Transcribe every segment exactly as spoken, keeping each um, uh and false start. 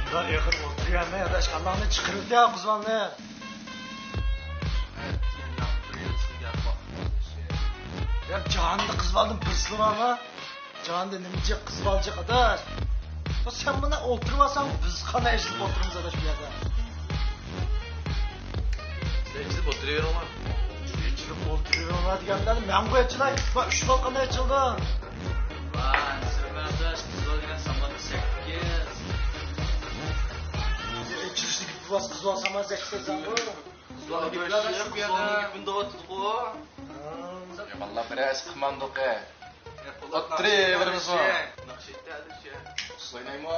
بۇنداق ئېغىر ئولتۇرۇۋەرمەي، ئاداش، كاللاڭنى چىقىرىۋېتە قىز بالىنى. يا جاھاندا قىز بالىدىن بىرسىلا بارمۇ؟ جاھاندا نېمىچە قىز بالا جىق، ئاداش؟ سەن مانا ئولتۇرۇۋالساڭ، بىز قانداق ئېچىلىپ ئولتۇرىمىز، ئاداش، بۇ يەردە؟ سىز ئېچىلىپ ئولتۇرۇۋېرىڭلار. ئېچىلىپ ئولتۇرۇۋېرىڭلار دېگەندە، مەن ئېچىلاي. ۋاي، ئۈچ بال قانداق ئېچىلدى؟ ۋاي، سۈرمە ئاداش، قىز بالا دېگەن سامان سەككىز. ئېچىلىشنى گېپى بار، قىز بالا سامان سەككىز دەيسەنغۇ. قىز بالا گېپى بار، قىز بالىنىڭ گېپىنى دەۋاتىدىغۇ. يا باللا، بىرەرسى قىلمامدۇق، ئە. ئولتۇرۇۋېرىمىزمۇ؟ ناخشا ئېيتتى ھازىر. ئۇسسۇل ئوينايمۇ؟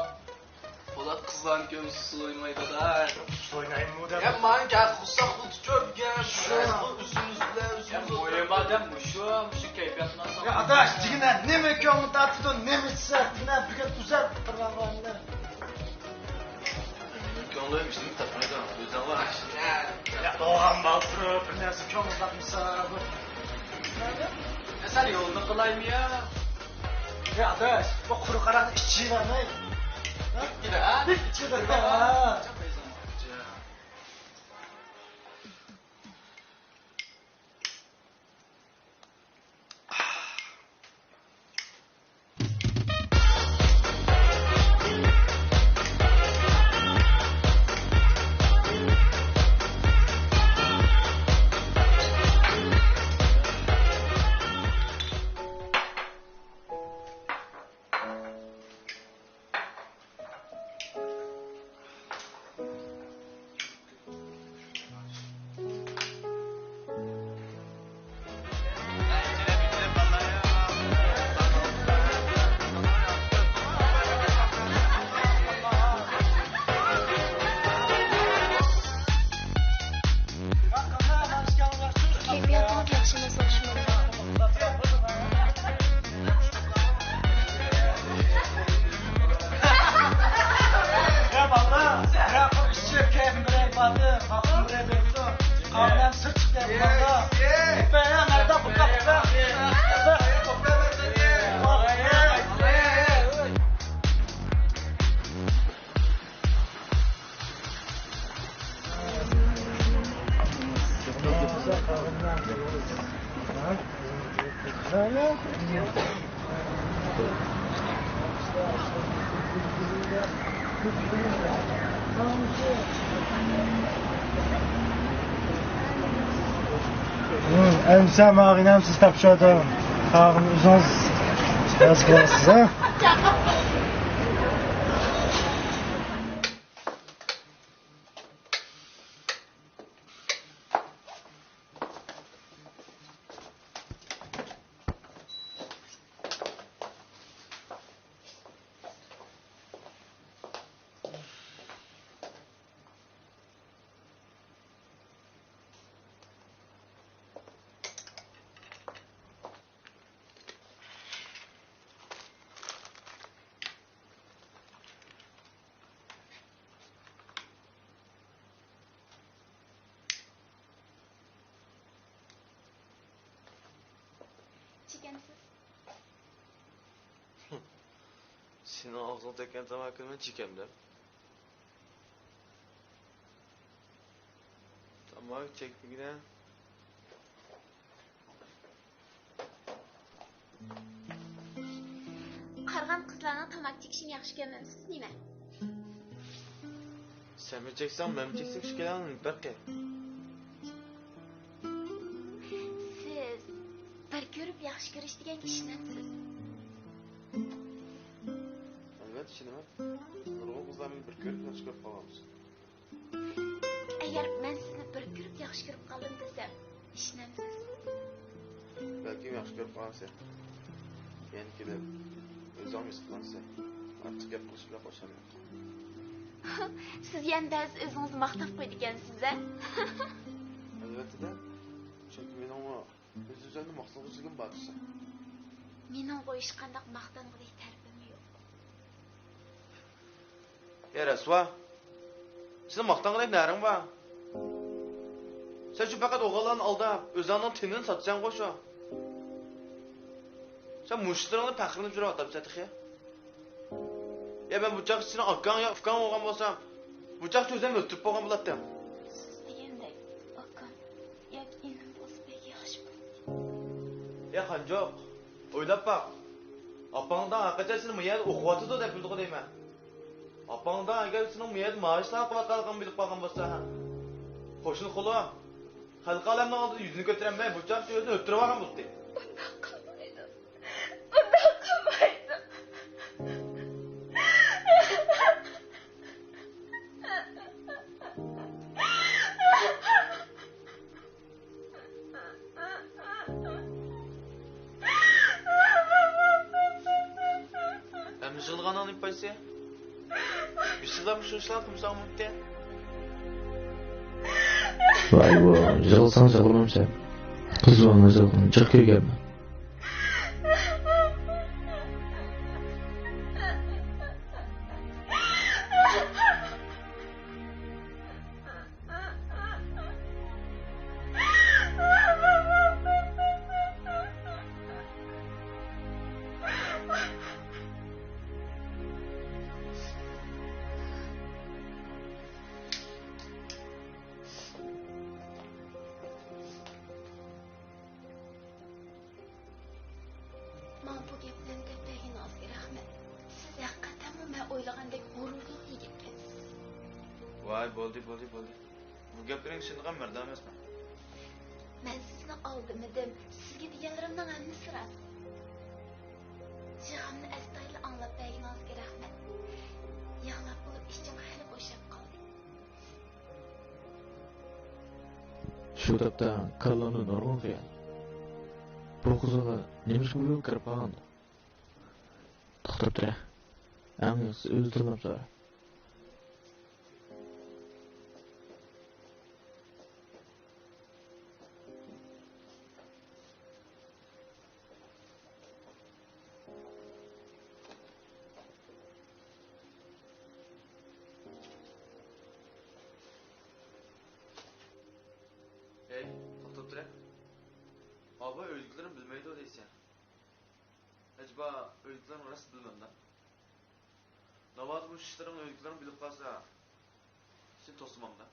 پولات قىزلارنى كۆرمىسە ئۇسسۇل ئوينىمايدۇ، ئاداش. ئۇسسۇل ئوينايمۇ دەپ. يا، ماڭا گەپ قىلساق بولدى، كۆپ گەپ. شۇ. ئۆزىمىز بىلەن يا، ئۆزىمىز مۇھىم ئادەم مۇشۇ، مۇشۇ كەيپىياتنى ئالساق. يا، ئاداش، دېگىنە، نېمە كۆڭلۈڭ تارتىدۇ، نېمە ئىچسە، مانا بۈگۈن ئۈزەر بىر نانغا. كۆڭلۈم ئىشتىن تارتمايدۇ، ئۆزۈڭ بار. يا، بولغان بولدى، بىر نەرسە كۆڭلۈڭ تارتمىسا. يا، سەن يولنى قىلايمۇ يا؟ يا، ئاداش، بۇ قۇرۇق ھاراقنى ئىچىۋەرمەي. ھە؟ ئىچكىلى، ھە؟ ئىچكىلى، ھە. كەيپىياتىڭىز ياخشىمۇ، سوقۇشمۇ؟ يا بالىلار، بىرەر قۇر ئىچىپ، كەيپىم بىرەر باتىپ، ۋاقتىم بىرەر بېرىپتۇ. قاۋىلەم سىرت چىقتى، بالىلار. بەيرەم ھەدە قۇتلا قۇتلا. ئەمسە ماغىنەم سىز تاپشۇرىدۇ. قاغىنى ئۆزىڭىز يازغىلىسىز، ھە؟ چېكەمسىز. سېنىڭ ئاغزىڭغا تەگكەن تاماكىنى مەن چېكەمدىم. تاماكا چەكمىگىنە. قارىغان قىزلارنىڭ تاماكا چېكىشىنى ياخشى كۆرمەمسىز نېمە؟ سەنمۇ چەكسەڭ، مەنمۇ چەكسەك، ئىككىلەننىڭ نېمە پەرقى؟ سىز بىر كۆرۈپ ياخشى كىرىش دېگەنگە ئىشىنەمسىز؟ ئەلۋەتتە ئىشىنىمەن. نۇرغۇن قىزلار مېنى بىر كۆرۈپ ياخشى كۆرۈپ قالغان بولسا. ئەگەر مەن سىزنى بىر كۆرۈپ ياخشى كۆرۈپ قالدىم دېسەم، ئىشىنەمسىز؟ بەلكىم ياخشى كۆرۈپ قالغانسەن. يەنە كېلىپ ئۆزۈڭ ھېس قىلغانسەن. ئارتۇق گەپ قىلىش بىلەن خۇشالمەن. سىز يەنە بەزىدە ئۆزىڭىزنى ماختاپ قويىدىكەنسىز-ھە؟ ئەلۋەتتە-دە. چۈنكى مېنىڭمۇ ئۆز-ئۆزۈمنى ماختىغۇچىلىكىم بار دېسە. مېنىڭغۇ ھېچقانداق ماختانغۇدەك تەرىپىم يوق. ئەي رەسۋا! سېنىڭ ماختانغۇدەك نەرىڭ بار؟ سەن شۇ پەقەت ئوغۇللارنى ئالداپ، ئۆزۈڭنىڭ تېنىنى ساتىسەنغۇ شۇ. سەن مۇشۇ ئىشلىرىڭنى پەخىرلىنىپ يۈرۈۋاتامسەن تېخى؟ يا مەن بۇ چاغقىچە سېنىڭ ئاكاڭ يا ئۇكاڭ بولغان بولسام، بۇ چاغقىچە ئۆزۈمنى ئۆلتۈرۈپ بولغان بولاتتىم. سىز دېگەندەك ئاكام ياكى ئىنىم بولسا بەك ياخشى بولاتتى. يا خانجوق، ئويلاپ باق. ئاپاڭ داڭ ھەرقاچان سېنى مۇ يەردە ئوقۇۋاتىدۇ دەپ بىلىدىغۇ دەيمەن. ئاپاڭ داڭ ئەگەر سېنىڭ مۇ يەردە مائاشلار قىلىۋاتقانلىقىڭنى بىلىپ قالغان بولسا، ھە؟ قوشنا خۇلۇم، خەلقى ئالەمنىڭ ئالدىدا يۈزىنى كۆتۈرەلمەي، بۇ چاغقىچە ئۆزىنى ئۆلتۈرۈۋالغان بولاتتى. ئۇنداق قىلمايدۇ. ئۇنداق قىلمايدۇ. ئەمدى يىغلىغاننىڭ نېمە پايدىسى؟ بىشىزلام شۇ ئىشلارنى قىلمىساڭ بولاتتى. ۋاي بۇ، يىغلىساڭ يىغلىمامسەن. قىز بالىنىڭ يىغلىغىنى جىق كۆرگەنمەن. ماڭا بۇ گەپلەرنى دەپ بەرگىنىڭىزگە رەھمەت. سىز ھەقىقەتەنمۇ مەن ئويلىغاندەك غۇرۇرلۇق يىگىتكەنسىز. ۋاي، بولدى، بولدى، بولدى. بۇ گەپلىرىڭ ئىشىنىدىغان مەردان ئەمەسمەن. مەن سىزنى ئالدىمىدىم. سىزگە دېگەنلىرىمنىڭ ھەممىسى راست. يىغامنى ئەستايىدىل ئاڭلاپ بەرگىنىڭىزگە رەھمەت. يىغلاپ بولۇپ ئىچىم خېلى بوشاپ قالدى. شۇ تاپتا كاللامدا نۇرغۇن خىيال. بۇ قىزغا نېمىشقا بۇ يول كىرىپ قالغاندۇ؟ توختاپ تۇرە. ئەڭ ياخشىسى ئۆزى تىللاپ سورا. ھەي، توختاپ تۇرە. ئاۋۇ ئۆيدىكىلىرىم بىلمەيدۇ دەيسەن. ئەجەبا ئۆيدىكىلىرىم راست بىلمەمدا. ناۋادا بۇ ئىشلىرىڭ ئۆيدىكىلىرىڭ بىلىپ قالسا، سېنى توسىمامدا.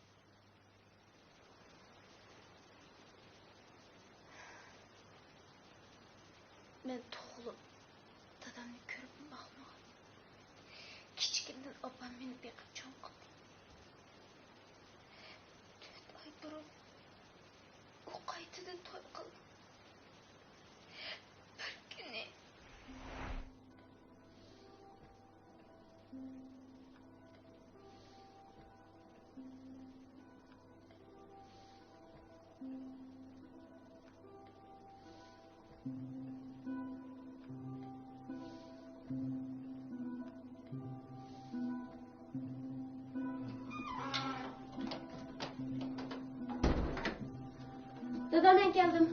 مەن تۇغۇلۇپ، دادامنى كۆرۈپمۇ باقمىغان. كىچىكىمدىن ئاپام مېنى بېقىپ چوڭ قىلدى. تۆت ئاي بۇرۇن ئۇ قايتىدىن توي قىلدى. بىر كۈنى دادا، مەن كەلدىم.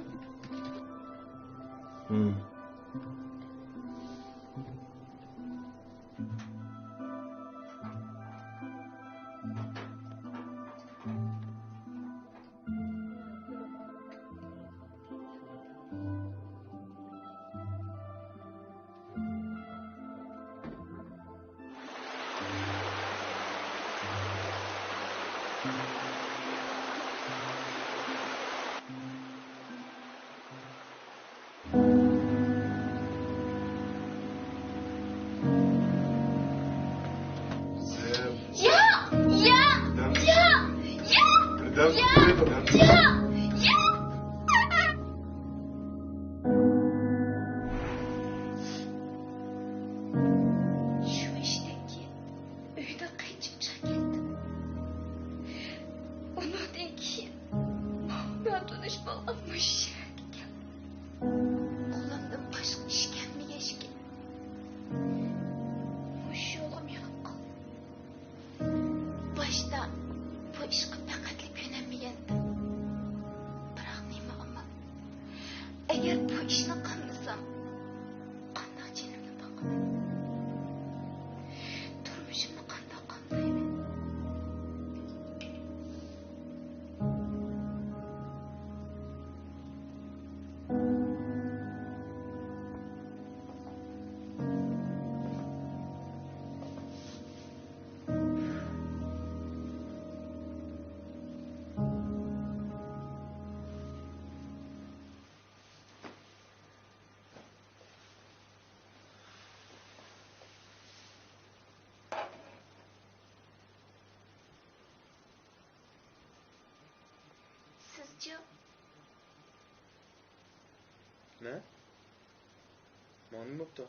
ھە؟ ماڭا نېمە بوپتۇ؟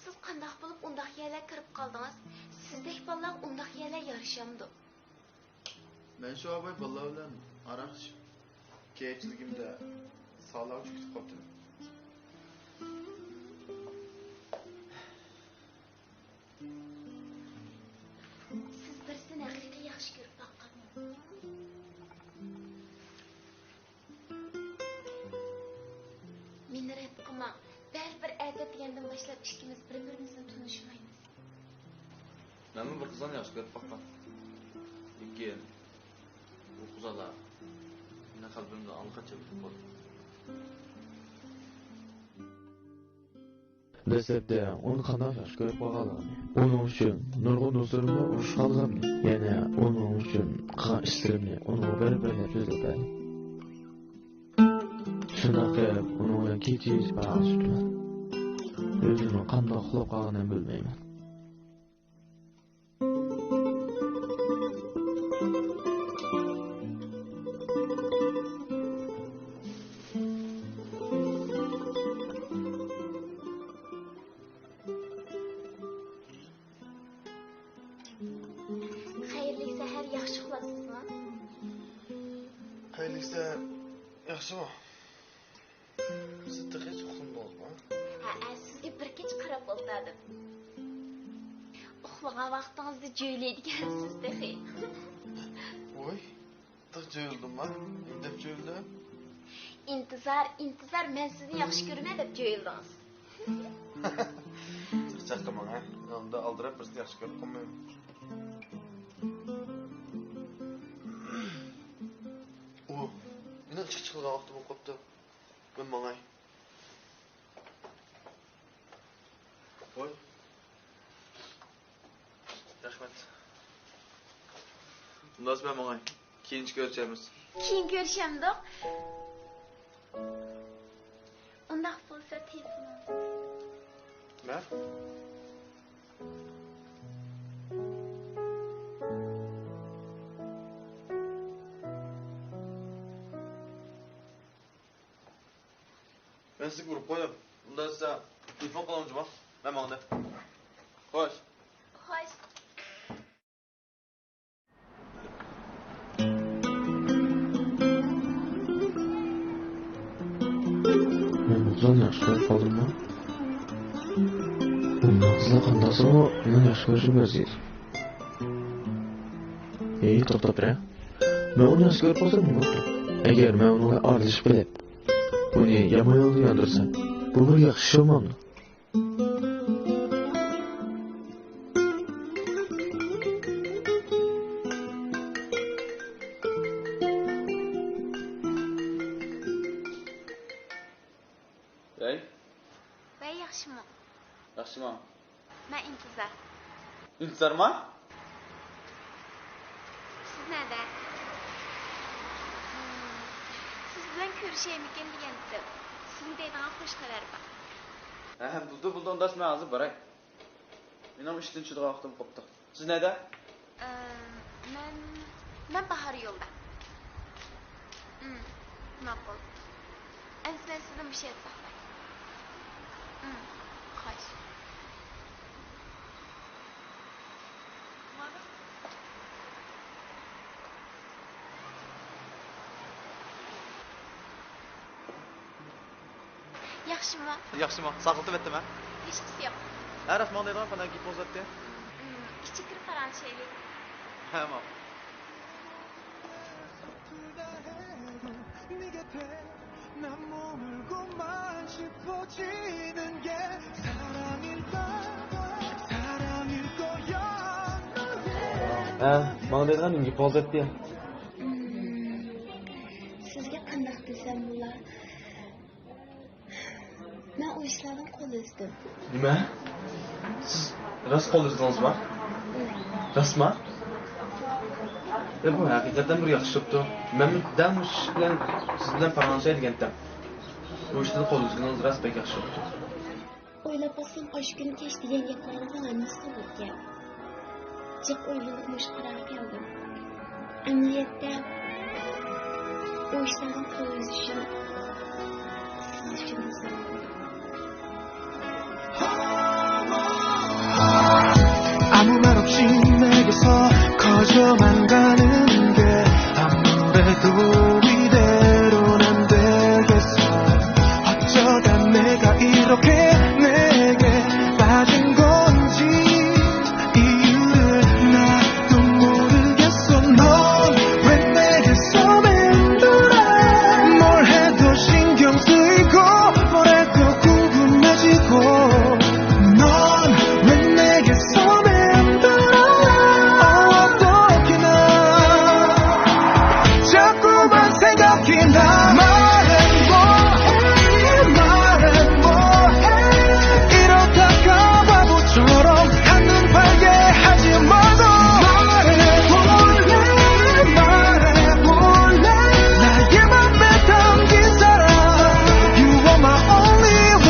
سىز قانداق بولۇپ ئۇنداق يەرلەرگە كىرىپ قالدىڭىز؟ سىزدەك بالىلارغا ئۇنداق يەرلەر يارىشامدۇ؟ مەن شۇ ئاباي بالىلار بىلەن ھاراق ئىچىپ، كېچىلىكىمدە سالاغا چۈشۈپ قاپتىمەن. سىز بىرسىنى ھەقىقىي ياخشى كۆرۈپ باققانمۇ؟ مېنى رەت قىلماڭ. بەرىبىر ئەتە دېگەندىن باشلاپ ئىككىمىز بىر-بىرىمىزنى تونۇشمايمىز. مەنمۇ بىر قىزنى ياخشى كۆرۈپ باققان. لېكىن بۇ قىز بالا مېنىڭ قەلبىمدىن ئاللىقاچان ئۆتۈپ بولدى. دەسلەپتە ئۇنى قانداق ياخشى كۆرۈپ قالغانلىقىنى، ئۇنىڭ ئۈچۈن نۇرغۇن دوستلىرىمنى ئۇرۇشقانلىقىمنى، يەنە ئۇنىڭ ئۈچۈن قىلغان ئىشلىرىمنى ئۇنىڭغا بىر-بىرلەپ سۆزلەپ بەردىم. شۇنداق قىلىپ ئۇنىڭ بىلەن كېچىچە پاراڭلىشىپتىمەن. ئۆزۈمنىڭ قانداق ئۇخلاپ قالغىنىمنى بىلمەيمەن. خەيرلىك سەھەر، ياخشى ئۇخلاپسىزمۇ؟ خەيرلىك سەھەر، ياخشىمۇ؟ سىز تېخىچە ئۇخلىمىدىڭىزمۇ؟ ھەئە، سىزگە بىر كېچە قاراپ ئولتۇردۇم. ئۇخلىغان ۋاقتىڭىزدا جۆيلەيدىكەنسىز تېخى. ۋوي، تېخى جۆيلىدىمما؟ نېمە دەپ جۆيلىدىم؟ ئىنتىزار، ئىنتىزار، مەن سىزنى ياخشى كۆرىمەن دەپ جۆيلىدىڭىز. چاقچاق قىلماڭ ھە. ئۇنداق ئالدىراپ بىرسىنى ياخشى كۆرۈپ قالمايمەن. ئۇ، مېنىڭ ئىشقا چىقىدىغان ۋاقتىم بولۇپ قاپتۇ. مەن ماڭاي. ۋاي. رەھمەت. ئۇنداق مەن ماڭاي. كېيىنچە كۆرۈشەرمىز. كېيىن كۆرۈشەمدۇق؟ ئۇنداق بولسا تېلېفون ئالسىڭىز. مەن؟ مەن سىزگە ئۇرۇپ قويدۇم. ئۇنداق دېسە، تېلېفون قىلىڭ جۇمۇ. مەن ماڭدىم. خوش. خوش. مەن بۇ قىزنى ياخشى كۆرۈپ قالدىممۇ؟ بۇنداق قىزلار قانداقسىمۇ مېنىڭ ياخشى كۆرۈشۈم ئەزىز. ھېي، توختاپ بېرە. مەن ئۇنى ياخشى كۆرۈپ قالسام نېمە بوپتۇ؟ ئەگەر مەن ئۇنىڭ بىلەن ئارىلىشىپ قېلىپ، ئۇنى يامان يولغا ياندۇرسام، بۇ بىر ياخشى ئىش بولمامدۇ؟ ۋەي. ۋەي، ياخشىمۇ؟ ياخشىمۇ؟ مەن ئىنتىزار. ئىنتىزارما؟ سىز نەدە؟ سىز بىلەن كۆرۈشەيمىكىن دېگەنتىم. سىزگە دەيدىغان خۇش خەۋەر بار. ھە، بولدى، بولدى، ئۇنداق مەن ھازىر باراي. مېنىڭ ئىشتىن چۈشىدىغان ۋاقتىم قوپتۇ. سىز نەدە؟ ئە، مەن، مەن باھار يولدا. ئىم، ماقۇل. ئەمىسە مەن سىزنى مۇشۇ يەردە ساقلاي. ئىم، خوش. ياخشىمۇ؟ ياخشىمۇ؟ ساقلىتىۋەتتىم ھە؟ ھېچقىسى يوق. ھە، راست ماڭا دەيدىغان قانداق گېپىڭىز بارتتى؟ ئىچىگە كىرىپ پاراڭلىشايلى. ھە، ماقۇل. ھە، ماڭا دەيدىغان نېمە گېپىڭىز بارتتى؟ سىزگە قانداق دېسەم بولا؟ مەن ئۇ ئىشلاردىن قول ئۈزدۈم. نېمە؟ سىز راست قول ئۈزدىڭىزما؟ راستما؟ ئە، بۇ ھەقىقەتەن بىر ياخشى بوپتۇ. مەنمۇ دەل مۇشۇ ئىش بىلەن سىز بىلەن پاراڭلىشاي دېگەنتىم. بۇ ئىشتىن قول ئۈزگىنىڭىز راست بەك ياخشى بوپتۇ. ئويلاپ باقسام، ئاشۇ كۈنى كەچ دېگەن گەپلىرىڭىزنىڭ ھەممىسى توغرا ئىكەن. جىق ئويلىنىپ مۇشۇ قارارغا كەلدىم. ئەمەلىيەتتە، ئۇ ئىشلاردىن قول ئۈزۈشۈم 아무 말 없이 내게서 커져만 가는 게 아무래도 이대로는 안 되겠어. 어쩌다 내가 이렇게 내게 빠진 건지 이유를 나도 모르겠어. 넌 왜 내게 서 맴돌아? 뭘 해도 신경 쓰이고 뭘 해도 궁금해지고. 넌 왜 내게 서 맴돌아? 어떻게 나 자꾸만 생각이 나. 말해 뭐해? 말해 뭐해? 이러다가 바보처럼 한눈 팔게 하지 말고. 말해 볼래? 말해 볼래? 나의 맘에 담긴 사랑. You are my only one.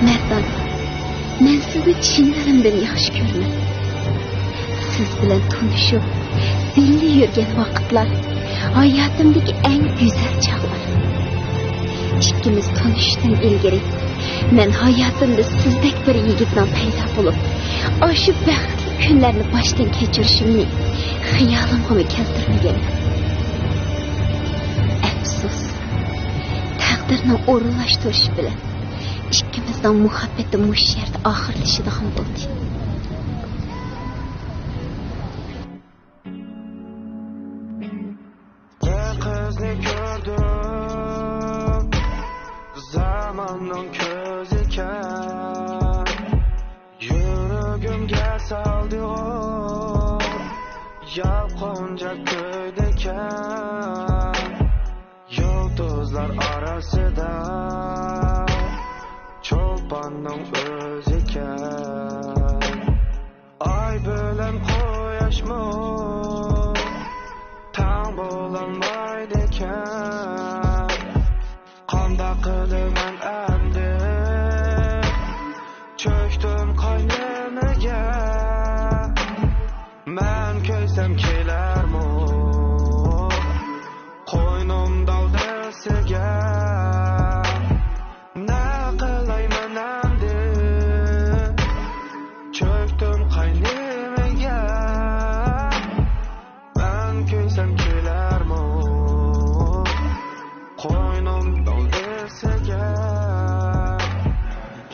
مەردان، مەن سىزنى چىن دىلىمدىن ياخشى كۆرىمەن. سىز بىلەن تونۇشۇپ، بىللە يۈرگەن ۋاقىتلار ھاياتىمدىكى ئەڭ گۈزەل چاغلار. ئىككىمىز تونۇشۇشتىن ئىلگىرى مەن ھاياتىمدا سىزدەك بىر يىگىتنىڭ پەيدا بولۇپ، ئاشۇ بەختلىك كۈنلەرنى باشتىن كەچۈرۈشۈمنى خىيالىمغىمۇ كەلتۈرمىگەن. ئەپسۇس، تەقدىرنىڭ ئورۇنلاشتۇرۇشى بىلەن ئىككىمىزنىڭ مۇھەببىتى مۇشۇ يەردە ئاخىرلىشىدىغان بولدى. بىر قىزنى كۆردۈم، زاماننىڭ كۆزىكەن. يۈرىكىمگە سالدى ئوت، يالقۇنجاق كۈيدىكەن. يۇلتۇزلار ئارىسىدا چولپاننىڭ ئۆزىكەن. ئاي بىلەن قۇياشمۇ تەڭ بولالمايدىكەن. قانداق قىلىمەن ئەمدى؟ چۆكتۈم قاينىمىگە. مەن كۆيسەم كېلەرمۇ قوينۇم دالدىسىگە؟ نە قىلايمەن ئەمدى؟ چۆكتۈم قاينىمىگە. مەن كۆيسەم كېلەرمۇ قوينۇم دالدىسىگە؟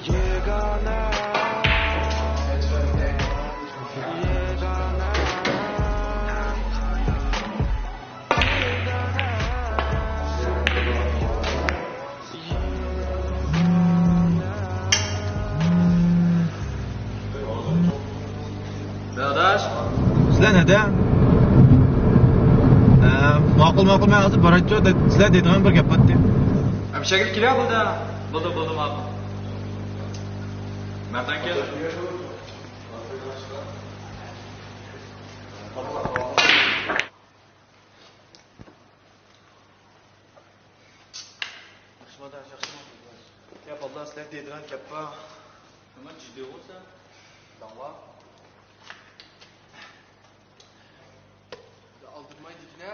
يېگانە، يېگانە. ئاداش. سىلەر نەدە؟ ھە، ماقۇل، ماقۇل، مەن ھازىر بارايچۇ، دە-، سىلەر دەيدىغان بىر گەپ بارتى. ھە، بۇ شەكىل كېلە بولدى. بولدى، بولدى، ماقۇل. مەردان كەل. ياخشىما، ياخشىما. يا بالىلار، سىلەر دەيدىغان گەپ بار. نېمە جىددىي بولسا؟ داڭلا. ئالدىرىماي دېگىنە.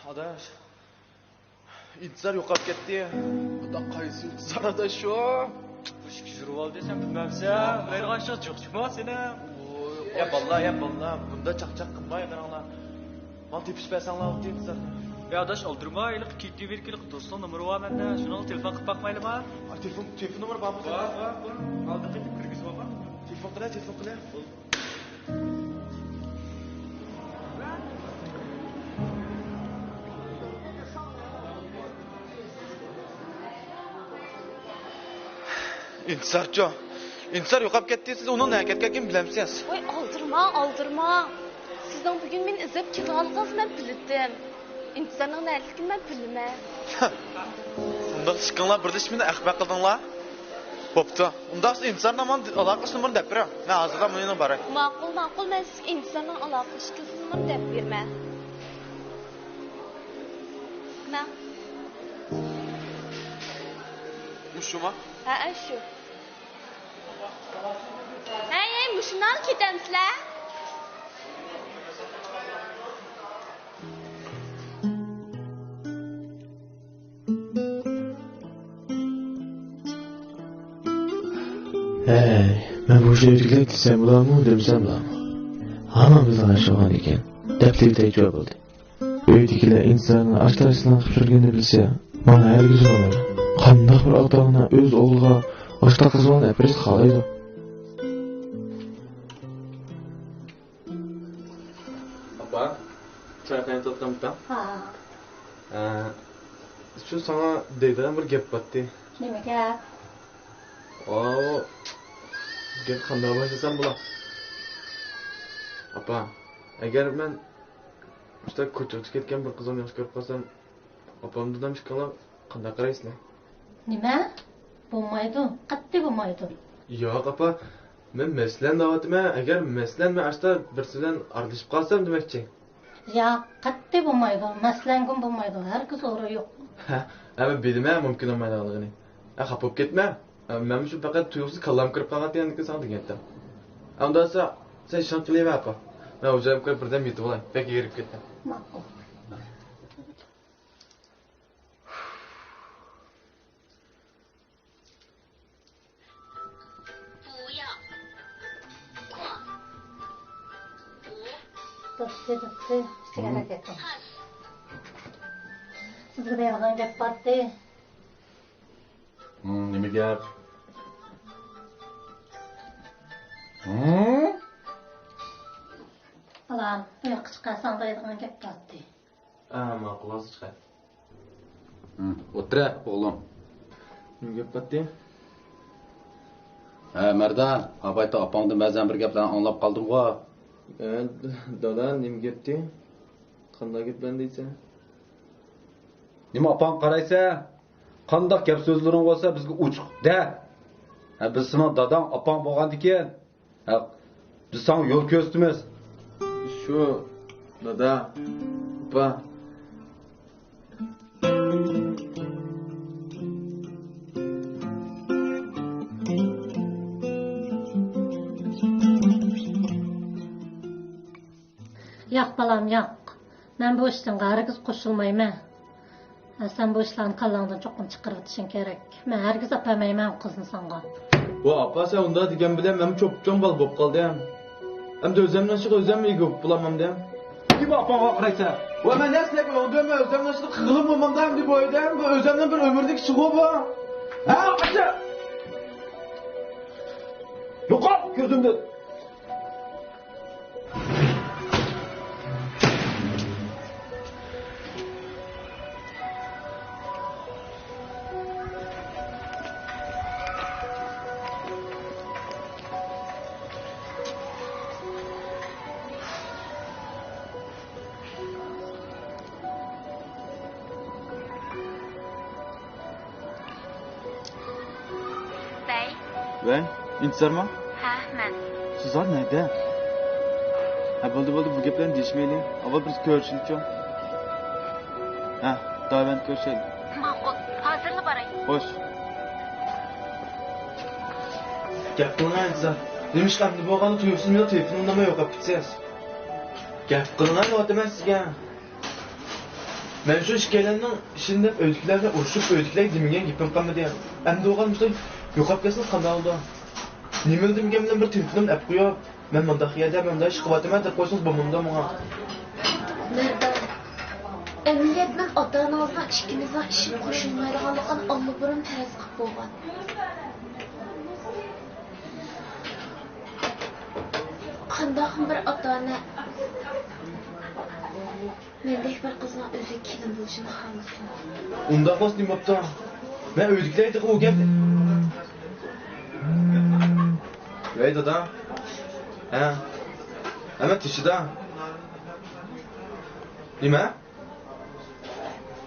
ئاداش، ئىنتىزار يوقاپ كەتتى. ئادا، قايسى ئىنتىزار ئاداش شۇ؟ بۇ ئىككى يۈز رۇبلىنى سەن بىلمەمسەن؟ بىلەيدىغان ئىشىڭ جىق چىقما سېنىڭ. يا باللا، يا باللا، بۇنداق چاقچاق قىلماي قاراڭلار. ماڭا تېپىپ بەرسەڭلار بولدى ئىنتىزارنى. يا ئاداش، ئالدىرىما، ھېلىقى كېتىۋېرىپ، ھېلىقى دوستنىڭ نومۇرى بار مەندە. شۇنىڭغا تېلېفون قىلىپ باقمايلىما؟ ئا، تېلېفون، تېلېفون نومۇرى بارمۇ سەندە؟ بار، بار، بار. ئالدى قېتىپ كىرگۈزۈپ ئالغان. تېلېفون قىلە، تېلېفون قىلە. ئىنتىزارچۇ؟ ئىنتىزار يوقاپ كەتتى، سىز ئۇنىڭ نەگە كەتكەنلىكىنى بىلەمسىز؟ ۋاي، ئالدىرىماڭ، ئالدىرىماڭ. سىزنىڭ بۈگۈن مېنى ئىزدەپ كېلىدىغانلىقىڭىزنى مەن بىلدىم. ئىنتىزارنىڭ نەدىلىكىنى مەن بىلىمەن. ئۇنداق ئىككىڭلار بىرلىشىپ مېنى ئەخمەق قىلدىڭلار. بوپتۇ. ئۇنداق ئىنتىزارنىڭ ماڭا ئالاقىلىشىش نومۇرىنى دەپ بېرىڭ. مەن ھازىرلا مېنىڭ باراي. ماقۇل، ماقۇل. مەن سىزگە ئىنتىزارنىڭ ئالاقىلىشىش تېلېفون نومۇرىنى دەپ بېرىمەن. ماڭ. مۇشۇما؟ ھەئە، شۇ. ھەي، ھەي، مۇشۇنداق كېتەمسىلەر؟ ھەي، مەن بۇ يەرگىلا كېلسەم بولامۇ، دېمىسەم بولامۇ؟ ھامان بىزنى قارشى ئالغان ئىكەن، دەپ تېگى تەيجۈۋە بولدى. ئۆيدىكىلەر ئىنتىزارنى ئاشتاق ئىسلام قىلىپ يۈرگىنىنى بىلسە، ماڭا ھەرگىز ئۇنىمايدۇ. قانداق بىر ئاتا-ئانا ئۆز ئوغلىغا ئاشتاق قىزىۋالغان ئەپىرىز خالايدۇ؟ ئاپا، چاي قاينىتىۋاتقانمىكەن؟ ھا. ئە، شۇ ساڭا دەيدىغان بىر گەپ بارتى. نېمە گەپ؟ ئاۋۇ گەپ قانداق باشلىسام بولا؟ ئاپا، ئەگەر مەن شۇنداق كوچىغا چىقىپ كەتكەن بىر قىزنى ياخشى كۆرۈپ قالسام، ئاپام دادام ئىككىڭلار قانداق قارايسىلەر؟ نېمە؟ بولمايدۇ، قەتئىي بولمايدۇ. ياق، ئاپا، مەن مەسىلەن دەۋاتىمەن، ئەگەر مەسىلەن مەن ئاشتا بىرسى بىلەن ئارىلىشىپ قالسام دېمەكچى. ياق، قەتئىي بولمايدۇ، مەسىلەنگىمۇ بولمايدۇ، ھەرگىز ئورۇن يوق. ھە، ھە، مەن بىلىمەن مۇمكىن بولمايدىغانلىقىنى. ھە، خاپا بولۇپ كەتمە. ھە، مەنمۇ شۇ پەقەت تۇيۇقسىز كاللام كىرىپ قالغانتى ئەمدىكىن ساڭا دېگەنتىم. ئۇنداقسا سەن ئىشىڭنى قىلىۋەر، ئاپا. مەن ھۇجرامغا كىرىپ بىردەم يېتىۋالاي، بەك ھېرىپ كەتتىم. ماقۇل. توختى، توختى، ئىچىگە ئەمەك ئېقىڭ. سىزگە دەيدىغان گەپ بارتى. ھىم، نېمە گەپ؟ ھىم؟ بالام، ئۇياققا چىقارساڭ دەيدىغان گەپ بارتى. ھە، ماقۇل، ھازىر چىقاي. ھىم، ئولتۇرە، ئوغلۇم. نېمە گەپ بارتى؟ ھە، مەردان، ئاۋايتا ئاپاڭدىن بەزەن بىر گەپلەرنى ئاڭلاپ قالدىمغۇ. ھە، دادا، نېمە گەپتى؟ قانداق گەپلەرنى دەيسەن؟ نېمە ئاپاڭغا قارايسەن؟ قانداق گەپ سۆزلىرىڭ بولسا بىزگە ئوچۇق دە. ھە، بىز سېنىڭ داداڭ، ئاپاڭ بولغاندىكىن، ھە، بىز ساڭا يول كۆرسىتىمىز. شۇ، دادا، ئاپا. ياق، بالام، ياق. مەن بۇ ئىشىڭغا ھەرگىز قوشۇلمايمەن. ھە، سەن بۇ ئىشلارنى كاللاڭدىن چوقۇم چىقىرىۋېتىشىڭ كېرەك. مەن ھەرگىز ئاپارمايمەن ئۇ قىزنى ساڭا. ۋا ئاپا، سەن ئۇنداق دېگەن بىلەن مەنمۇ چوپچوڭ بالا بولۇپ قالدىم. ئەمدى ئۆزۈمنىڭ ئىشىغا ئۆزۈم ئىگە بولۇپ بولامامدىم. نېمە ئاپاڭغا قارايسەن؟ ۋا مەن نەرسە دەپ ئۆڭدۈم، ئۆزۈمنىڭ ئىشىدا قىغىلىم بولمامدىم دېيىپ ئويلىدىم. بۇ ئۆزۈمنىڭ بىر ئۆمۈرلۈك ئىشىغۇ بۇ. ھە، قاچا! يوقال كۆزۈمدىن! ۋەي. ۋەي، ئىنتىزارمۇ؟ ھە، مەن. سىز ھازىر نەدە؟ ھە، بولدى، بولدى، بۇ گەپلەرنى دېيىشمەيلى. ئاۋۋال بىر كۆرۈشەيلىچۇ. ھە، داۋەن كۆرۈشەيلى. ماقۇل، ھازىرلا باراي. خوش. گەپ قىلىڭا، ئىنتىزار. نېمىشقا ئەمدى بولغاندا تۇيۇقسىز مېنىڭ تېلېفونۇمدىنمۇ يوقاپ كېتىسىز؟ گەپ قىلىڭا دەۋاتىمەن سىزگە. مەن شۇ ئىككىيلەننىڭ ئىشىنى دەپ ئۆيدىكىلەرنى ئۇرۇشۇپ، ئۆيدىكىلەرگە دېمىگەن گېپىم قالمىدى. ئەمدى ئوغۇل مۇشۇنداق يوقاپ كەتسىلا قانداق بولىدۇ؟ نېمىلا دېمىگەن بىلەن بىر تېلېفونۇمنى ئەپ قويۇپ، مەن مۇنداق يەردە مەن مۇنداق ئىش قىلىۋاتىمەن دەپ قويسىڭىز بولمامدۇ ماڭا؟ مەردان، ئەمەلىيەتتە مەن ئاتا-ئانىڭىزنىڭ ئىككىڭىزنىڭ ئىشىغا قوشۇلمايدىغانلىقىنى ئاللىبۇرۇن پەرەز قىلىپ بولغان. قانداقمۇ بىر ئاتا-ئانا مەندەك بىر قىزنىڭ ئۆزىگە كېلىن بولۇشىنى خالىسۇن؟ ئۇنداق بولسا نېمە بوپتۇ؟ مەن ئۆيدىكىلەر تېخى ئۇ گەپ. ۋەي دادا. ھە. ھە، مەن تىشىدا. نېمە؟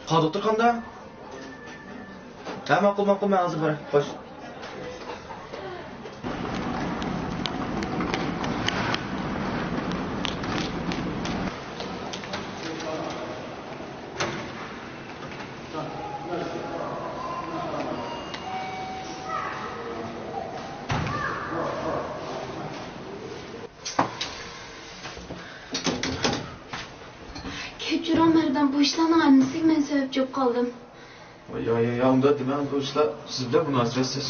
قانداق تۇرقاندا؟ ھە، ماقۇل، ماقۇل، مەن ھازىر باراي. خوش. كەچۈرۈڭ مەردان، بۇ ئىشلارنىڭ ھەممىسىگە مەن سەۋەبچى بولۇپ قالدىم. يا، يا، يا، ئۇنداق دېمەڭ، بۇ ئىشلار سىز بىلەن مۇناسىۋەتسىز.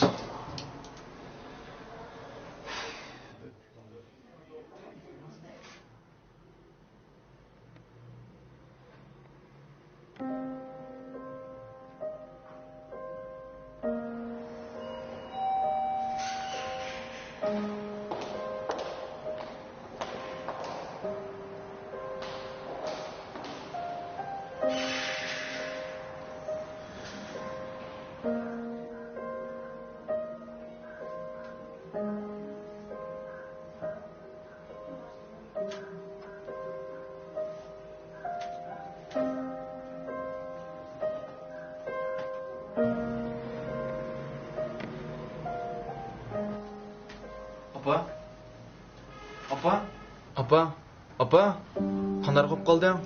ئاپا، ئاپا، ئاپا، ئاپا، قانداق بولۇپ قالدىڭ؟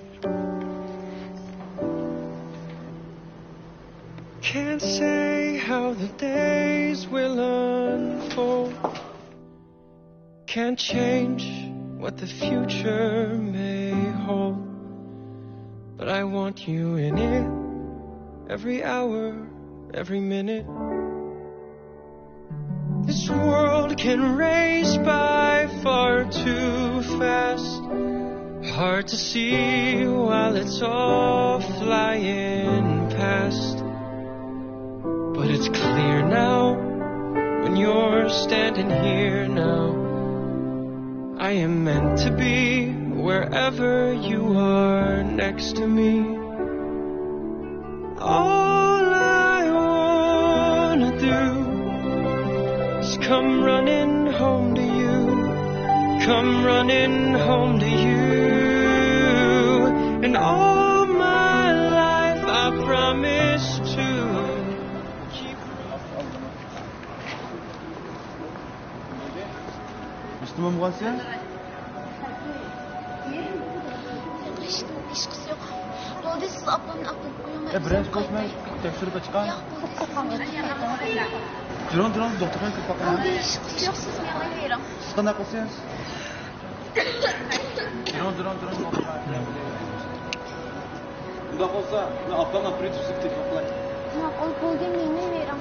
Can't say how the days will unfold. Can't change what the future may hold, but I want you in it every hour, every minute. This world can race by far too fast, hard to see while it's all flying past. But it's clear now when you're standing here now. I am meant to be wherever you are next to me. All I wanna do is come running home to you. Come running home to you. And all my life I promise to keep. مۇشتىمۇ بولغانسەن؟ ھېچ، ھېچقىسى يوق. بولدى، سىز ئاپامنى ئاپىرىپ قويۇڭ، مەن ئۆزۈم قايتاي. ئە، بىرەر ئىش بولسا مەن تەكشۈرۈپ چىقاي. ياق، بولدى، سىز مېنى قايتۇرۇڭ. جۇرۇڭ، جۇرۇڭ، دوختۇرخانىغا كىرىپ باقاي. بولدى، ھېچقىسى يوق، سىز مېنى قويۇۋېرىڭ. سىز قانداق قىلسىڭىز؟ جۇرۇڭ، جۇرۇڭ، جۇرۇڭ، دوختۇرخانىغا كىرەيلى. ئۇنداق بولسا، مەن ئاپامنى ئاپىرىپ سىزگە تېلېفون قىلاي. ماقۇل، بولدى، مېنى بېرىڭ.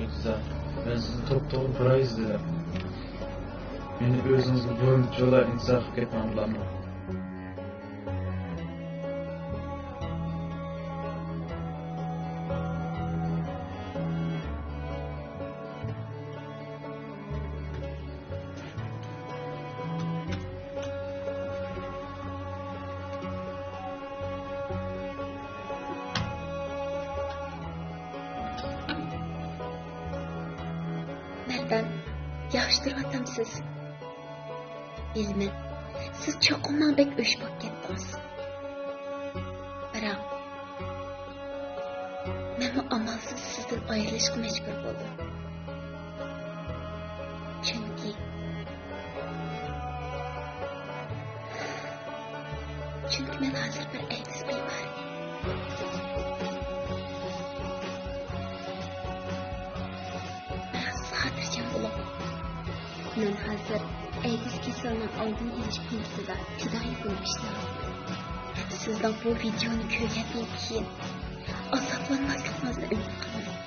ئىلتىزا، مەن سىزنى تۇرۇپ تۇرۇپ بىر ئاي ئىزدىدىم. مېنى ئۆزىڭىزگە بۇرۇنچىلا ئىنساپ قىلىپ كەتمەڭ، بولامدۇ؟ مەردان، ياخشى تۇرۇۋاتامسىز؟ بىلىمەن، سىز چوقۇم ماڭا بەك ئۆچ بولۇپ كەتتىڭىز. بىراق، ئەمما ئامالسىز سىزدىن ئايرىلىشقا مەجبۇر بولدۇم. چۈنكى، چۈنكى مەن ھازىر بىر ئەيدىز بىمارى. بىراق سىز خاتىرجەم بولۇڭ. مەن ھازىر ئەيدىز كېسىلىنىڭ ئالدىنى ئېلىش پونكىتىدا پىدائىي بولۇپ ئىشلەۋاتىمەن. سىزنىڭ بۇ ۋىدېونى كۆرگەندىن كېيىن ئازابلانماسلىقىڭىزنى ئۈمىد قىلىمەن.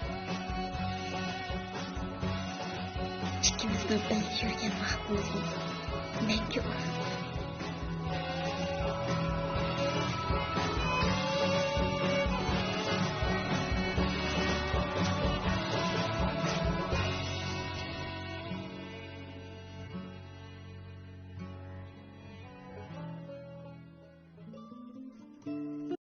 ئىككىمىزنىڭ بىللە يۈرگەن ۋاقتىمىزنى مەڭگۈ ئۇنتۇمايمەن.